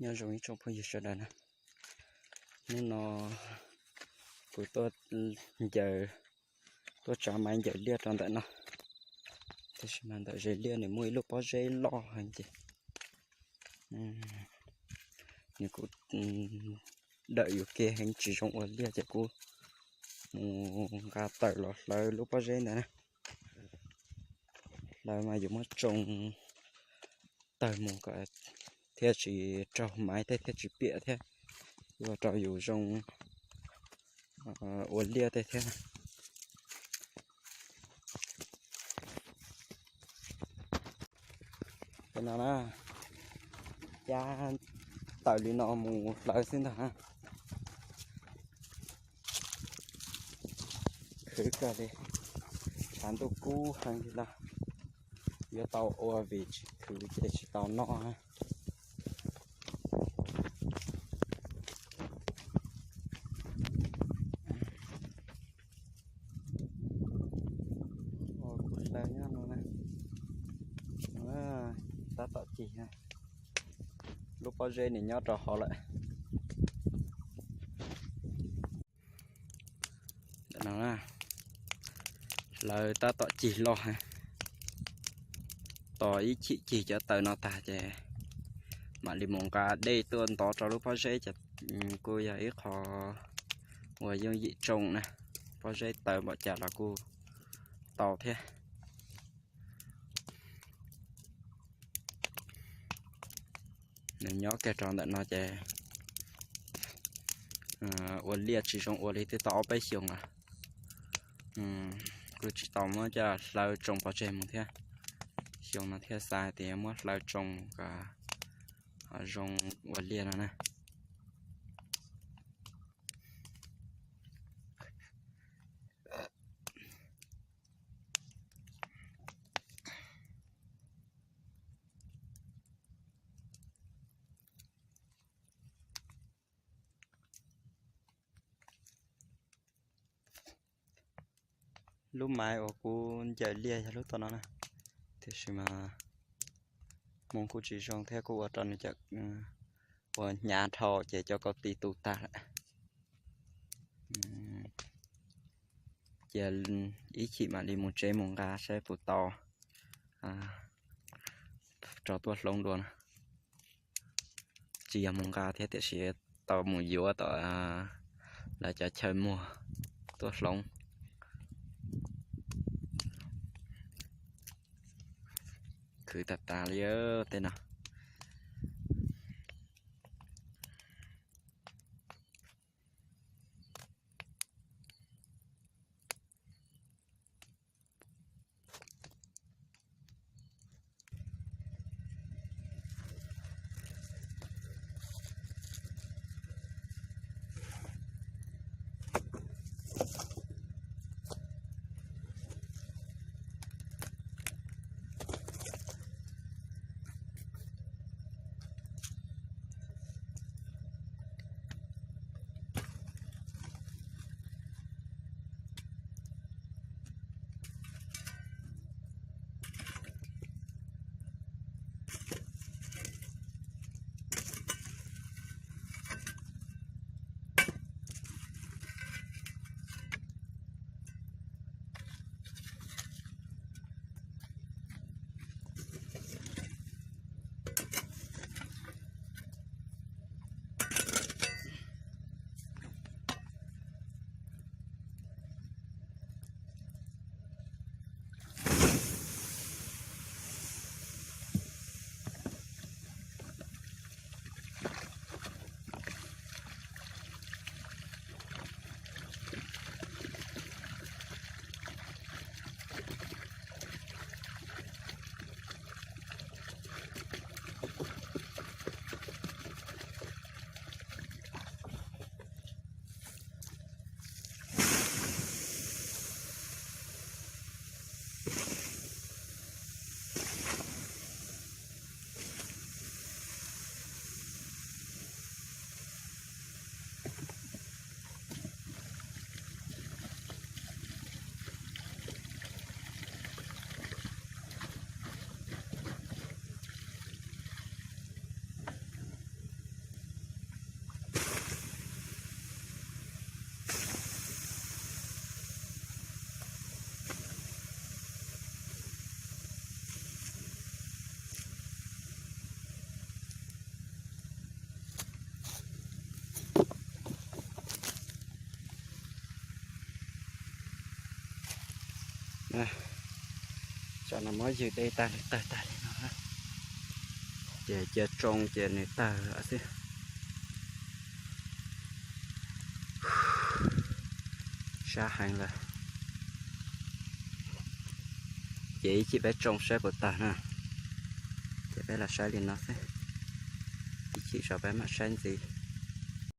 Nyob zoo ib tsoom phooj ywg sawv daws na, hnub no kuv tuaj ncaws, tuaj tsav maiv ncaws liaj rau ntawm no, tiam sis mas ntawm ze liaj nws muaj ib lub pob zeb loj heev ces nws kuj dawm yus kev heev tsis zoo ua liaj ces kuv mus nqa taws los hlawv lub pob zeb ntawd na. Hlawv mas yuav muab tsoo tawg mus kom thiaj tsis raug maiv tej thiab tsis piam thiab, ua rau yus zoo ua liaj tej thiab. Cov no na, cab taws li no mus hlawv xwb ntag. Khwv kawg li, tshav ntuj kub heev li los yuav tau ua, vim tsis khwv ces tsis tau noj na. Kuv hlawv nyob no na, tab tom cig, lub pob zeb nws nyob rau hauv lawm. Ntawm no na, hlawv tab tom cig loj heev. Tos ib chim cig cov taws no tag ces mam li mus nqa dej tuaj ntov rau lub pob zeb ces kuj yog ib qho uas yooj yim tsoo na. Pob zeb tawv npaum cas los kuj tau thiab. Nws nyob kiag rau ntawm no ces ua liaj tsis zoo ua li twb tau ob peb xyoos lawm. Kuj tsis tau muab coj hlawv tsoo pov tseg mus thiab. Xyoo no thiaj xav hais tias muab hlawv tsoo kom ho zoo ua liaj no na. Lub maiv uas kuv ncaws liaj yog lub tom no na, tiam sis mas hmoov kuj tsis zoo thiab kuj ua rau nws cov uas hnyav dhau ces cov kauv tis tu tag lawm. Cia ib chim mam li mus tsev mus nqa saib puas tau rau tuaj hloov dua na. Tsis yog mus nqa thiab tiam sis tau mus yuav tom lawv cov chaw muag tuaj hloov. Khwv tas tas li tej no. Tsam no muab ywg de tag li tawg tag li no, ces cia tsoo ces nws tawg xwb. Sab heev lawm. Ces ib chim peb tsoo saib puas tawg na. Ces peb los saib li no xwb, ib chim tso peb mam saib ntxiv.